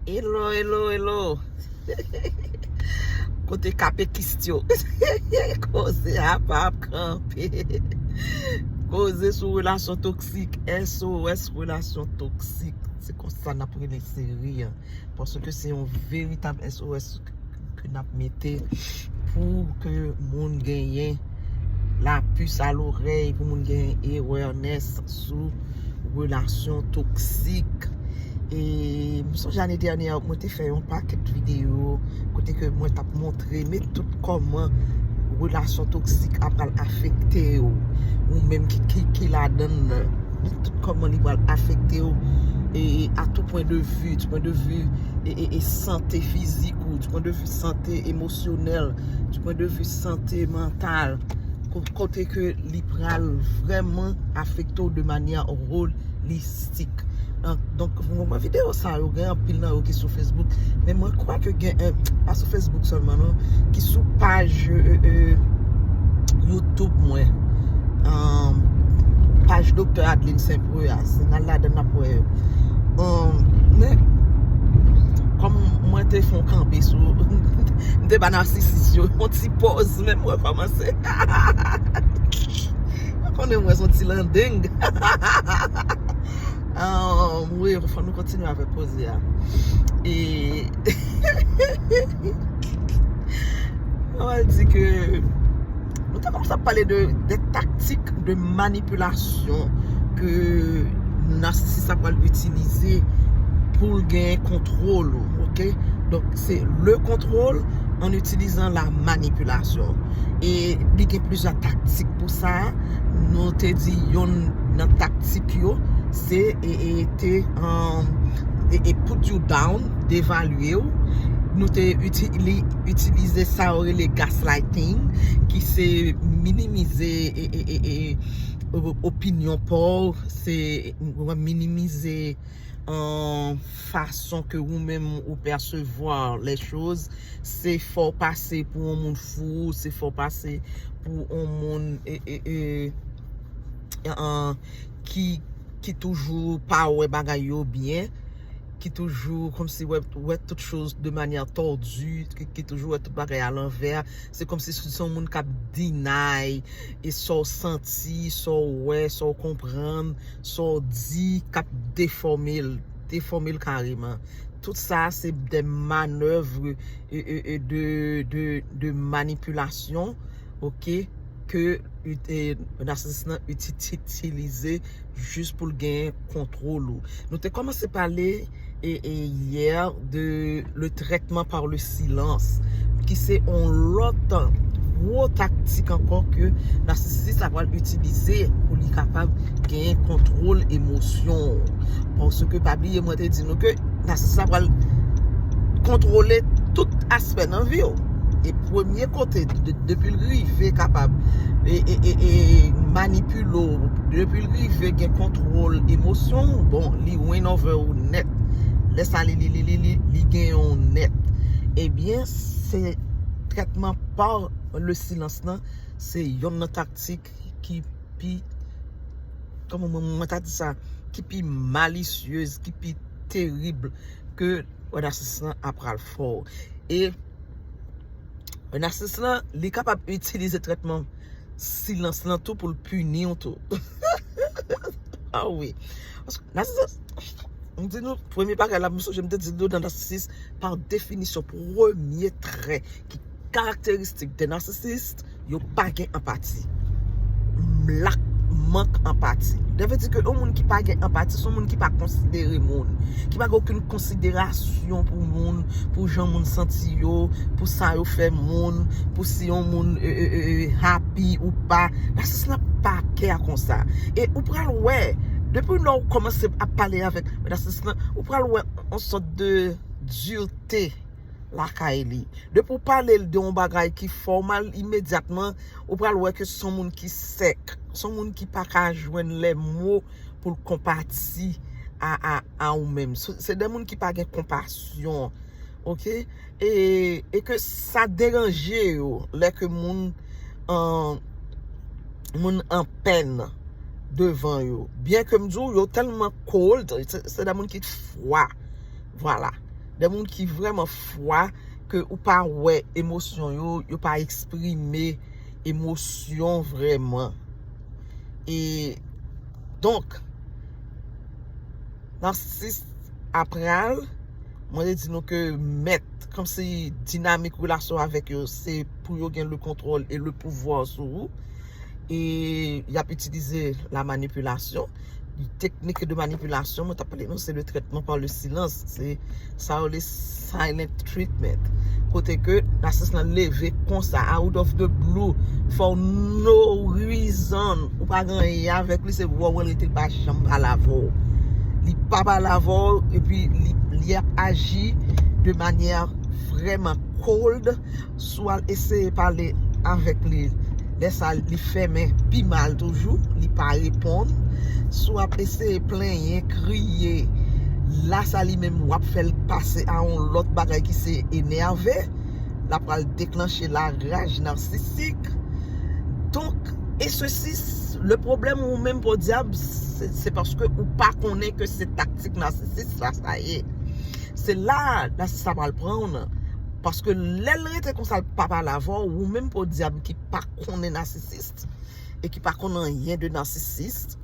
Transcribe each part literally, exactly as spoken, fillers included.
Hello, hello, hello. Kote kapekis yo? Koze a p ap kanpe. Koze sou relasyon toksik, S O S relasyon toksik. Se konsa n ap rele seri an. Paske se yon veritab S O S ke n ap mete pou ke moun genyen lapis a lorèy, pou moun genyen awareness sou relasyon toksik. E m sonje ane dènyè, mwen te fè yon pakèt videyo kote ke mwen t ap montre, men tout kòman relasyon toksik ap pral afekte w. Ou menm ki, ki, ki ladan l, men tout kòman li pral afekte w. E, e a tout pwen de vi, du pwen de vi e, e, e sante fizik ou, du pwen de vi sante emosyonèl, du pwen de vi sante mantal, ko- kote ke li pral vrèman afekte w de manyè holistik. An- Donk, mwen videyo sa yo, gen anpil nan yo ki sou Facebook, men mwen kwè ke gen, eh, pa sou Facebook sèlman, non, ki sou paj, eh, eh, YouTube mwen. Um, paj Doktè Adeline Saint-Preux a, si n al ladan n ap wè yo. Um, men, kòm mwen te fè yon kanpe sou, m te ba nasisis yo yon ti pòz, men mwen kòmanse. Mwen konnen mwen se yon ti landeng. Um, wi, fò nou kontinye avèk koze a. E, mwen di ke nou te kòmanse ap pale de, de taktik de manipilasyon ke nasisis la pral itilize pou l gen kontwòl ou, oke? Donk, se le contrôle en utilisant la manipulation. E li gen plizyè taktik pou sa. Nou te di yonn nan taktik yo, se e, e, te, um, e, e put you down, devalye w. Nou te itili- itilize sa yo rele gaslighting, ki se minimize e, e, e, e, o- opinyon pa w, se minimize an fason ke ou menm ou pèsevwa lè choz, se fè w pase pou yon moun fou, se fè w pase pou yon moun e, e, e, an, ki, ki toujou pa wè bagay yo byen, ki toujou kòmsi wè, wè tout choz de manyè tòdi, ki, ki toujou wè tout bagay alanvè. Se kòmsi se yon moun k ap deny e sa w santi, sa w wè, sa w konprann, sa w di k ap defòme l, defòme l kareman. Tout sa, se de manèv e, e, e de, de, de manipilasyon, oke, ke e, nasisis lan itilize jis pou l genyen kontwòl ou. Nou te kòmanse pale e, e, yè de le traitement par le silence, ki se yon lòt gwo taktik ankò ke nasisis la pral itilize pou li kapab genyen kontwòl emosyon w. Paske pa bliye mwen te di nou ke nasisis la pral kontwole tout aspè nan vi w. E premye kote, de- depi l rive kapab e, e, e, e manipile w, depi l rive gen kontwòl emosyon w, bon, li win over ou nèt. Lè sa li, li, li, li, li, li genyen w nèt. Ebyen, se trètman pa le silence lan, se yonn nan taktik ki pi, kòman mwen, mwen ta di sa, ki pi malisyez, ki pi terib ke nasisis lan ap pral fè w. E nasisis lan, li kapab itilize trètman silans lan tou pou l pini w tou. Ah wi. Paske nasisis, m di nou, premye bagay la, m sonje m te di nou nan nasisis, pa definisyon, premye trè ki karakteristik de narcissiste, yo pa gen anpati. Lak, mank anpati. Sa vle di ke yon moun ki pa gen anpati, se yon moun ki pa konsidere moun, ki pa gen okenn konsiderasyon pou moun, pou jan moun santi yo, pou sa yo fè moun, pou si yon moun e, e, e, e, happy ou pa. Nasisis lan pa kè konsa. E ou pral wè, depi lè w kòmanse ap pale avèk nasisis lan, ou pral wè yon sòt de dirte lakay li. Depi w pale l de yon bagay ki fè w mal, imedyatman, ou pral wè ke se yon moun ki sèk, se yon moun ki pa ka jwenn lè mo pou l konpati a, a, a ou menm. Se, se de moun ki pa gen konpasyon, oke? E, e ke sa deranje yo lè ke moun, an, moun an pèn devan yo. Byen ke m di w, yo tèlman cold, se, se de moun ki fwa. Vwala. De moun ki vrèman fwa, ke ou pa wè emosyon yo, yo pa eksprime emosyon vrèman. E donk, nasisis apral, mwen te di nou ke mèt, kòmsi dinamik relasyon avèk yo, se pou yo gen le contrôle et le pouvoir sou ou. E y ap itilize la manipulation. Teknik de manipulation, mwen t ap pale nou, se le traitement par le silence. Se sa yo le silent treatment. Kote ke nasis lan leve konsa, out of the blue, for no reason. Ou pa gen anyen avèk li, se wè w rete, li pa janm pale avè w. Li pa pale avè w, epi li, li ap aji de manyè vrèman cold. Si w al eseye pale avèk li, lè sa li fèmen pi mal toujou, li pa reponn. Si w ap eseye plenyen, kriye, la sa li menm w ap fè l pase a yon lòt bagay ki se enève. L ap pral deklanche laraj nasisik. Donk, e sesi, le pwoblèm ou menm podyab, se, se paske ou pa konnen ke se taktik nasisis la sa ye. Se la, la sa pral pran w nan. Paske lè l rete konsa, l pa pale avè w, ou menm podyab ki pa konnen nasisis, e ki pa konn anyen de nasisis,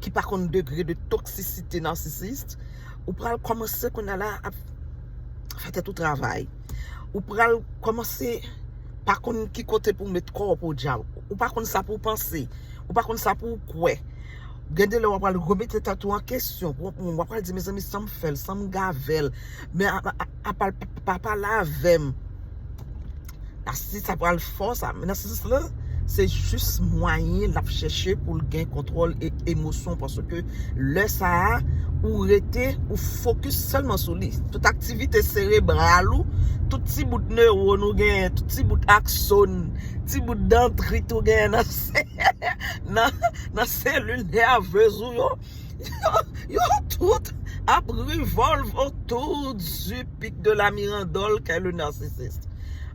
ki pa konn degre de toksisite nasisis, ou pral kòmanse kounye a la ap fè tèt ou travay. Ou pral kòmanse pa konn ki kote pou w met kò w podyab. Ou pa konn sa pou w panse. Ou pa konn sa pou w kwè. Gen de lè w ap pral remete tèt ou an kesyon. W ap, w ap pral di, mezanmi, sa m fè l, sa m gave l. Men a, a, a, apa l pa, pa pale avè m. Nasis sa pral fò sa. Men nasis lan, se jis mwayen l ap chèche pou l gen kontwòl e emosyon. Paske lè sa a, ou rete, ou fokis sèlman sou li. Tout aktivite serebral ou, tout ti bout newòn ou genyen, tout ti bout aksòn, ti bout dantrit ou genyen nan, nan, nan selil nèvez ou yo, yo, yo tout ap revolve autour du pic de la mirandole qu'est le narcissiste.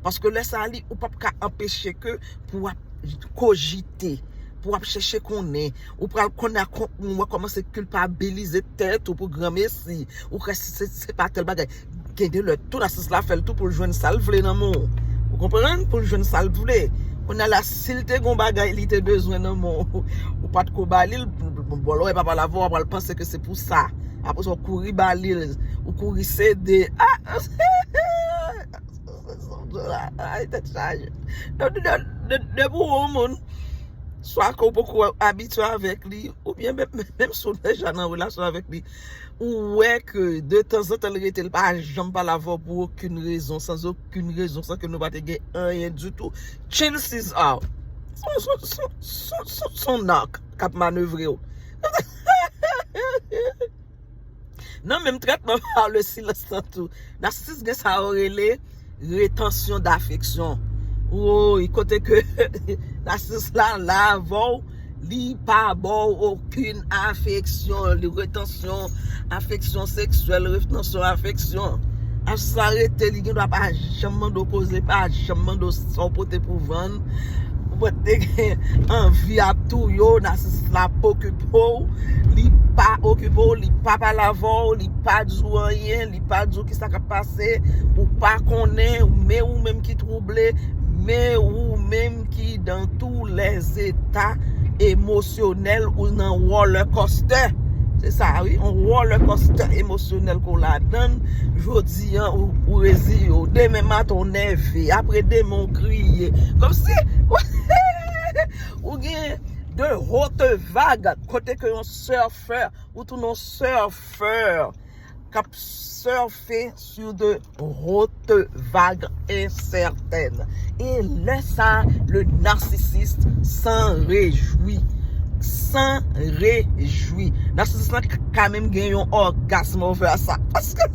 Paske lè sa a li, ou p ap ka anpeche ke pou w ap kojite, pou w ap chèche konnen, ou pral konnen a kon, ou wè kòmanse kilpabilize tèt ou pou granmesi, ou kwè se, se, se pa tèl bagay. Gen de lè, tou nasis la fè l tou pou l jwenn sa l vle nan men w. Ou konprann? Pou l jwenn sa l vle. Kounye a la, si l te gon bagay li te bezwen nan men w, ou pa t ko ba li l, bòlò e papa la vò, w pral panse ke se pou sa. Apre sa, w kouri ba li l, ou kouri sede. Ah! Ay, tèt chaje. Depi w yon moun, swa ke w poko abitye avèk li, oubyen menm, menm si w deja nan relasyon avèk li, ou wè ke de tanzantan l rete, l pa janm pale avè w pou okenn rezon, sans okenn rezon, san ke nou pa te gen anyen ditou, chances are, se, se, se, se, se, se yon narc k ap manevre w. Nan menm trètman par le silence lan tou, nasis gen sa yo rele rétention d'affection. Woy, kote ke nasis la, la avè w, li pa ba w okenn afeksyon, li, rétention, afeksyon seksyèl, rétention affection. Ap sa rete, li gen dwa pa janm mande w koze, pa janm mande w sa w pote pou vann. Ou pote gen anvi ap touye w, nasis la p okipe w, li pa okipe w, li pa pale avè w, li pa di w anyen, li pa di w kisa k ap pase, ou pa konnen, men ou menm ki twouble, men ou menm ki dans tous les états émotionnels ou nan roller coaster. Se sa, wi, yon roller coaster emosyonèl ke w ladann. Jodi a, ou, ou reziye w. Demen maten, w nève. Apre demen, w kriye. Kòmsi ou gen de haute vague, kote ke yon surfeur, ou tounen yon surfeur k ap surfe sur de hautes vagues incertaines. E lè sa, le narcissiste s'en réjouit. S'en réjouit. Nasis lan ka menm gen yon orgasme over sa. Paske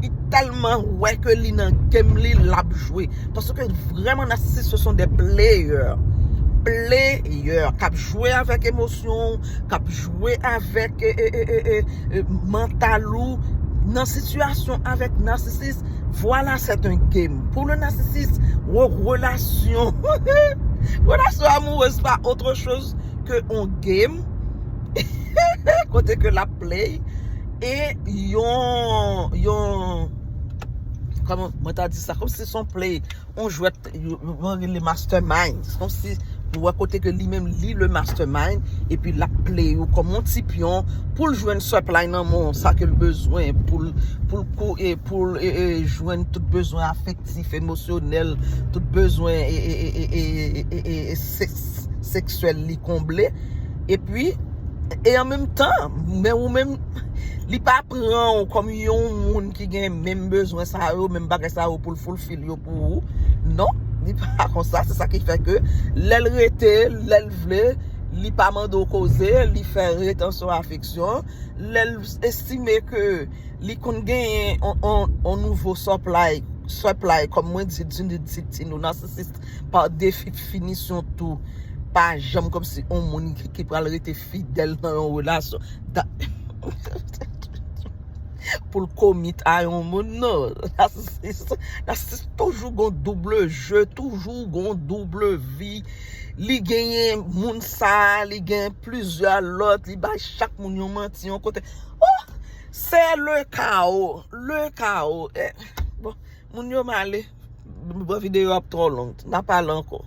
li tèlman wè ke li nan game li, l ap jwe. Paske vrèman, nasis, ce sont des players. Player. K ap jwe avèk emosyon w, k ap jwe avèk, e, e, e, e, e, e, mantal ou. Nan sitiyasyon avèk nasisis, voilà, c'est un game. Pour le narcissiste, re-, relasyon, relasyon amoureuse pa autre chose que un game. Kote ke l ap play. E yon yon kòman mwen ta di sa, kòmsi se yon play, yon jwèt, yo rele mastermind. Kòmsi ou wè kote ke li menm li le mastermind, epi l ap play ou kòm yon ti pyon pou l jwenn supply nan men w, sa ke l bezwen pou l pou l kou e pou l e, e, jwenn tout bezwen afektif, emosyonèl, tout bezwen e, e, e, e, e, e, e, e seks- seksyèl li konble. Epi e an menm tan, men ou menm, li pa pran ou kòm yon moun ki gen menm bezwen sa yo, menm bagay sa yo pou l fulfill yo pou ou. Non, li pa konsa. Se sa ki fè ke lè l rete, lè l vle, li pa mande w koze, li fè retansyon afeksyon. Lè l estime ke li konn genyen on, on, on nouvo supply, supply, kòm mwen di, di, di, di, di nou, narcissist pa definition tou. Pa janm kòmsi on moun ki, ki pral rete fidèl nan yon relasyon. Da- pou l commit a yon moun, non. Narcissist, narcissist toujou gon double jeu, toujou gon double vi. Li genyen moun sa, li gen plizyè lòt, li bay chak moun yon manti yon kote. Oh! C'est le chaos, le chaos. Eh, bon, moun yo male. Bon, videyo ap twò long. N a pale ankò.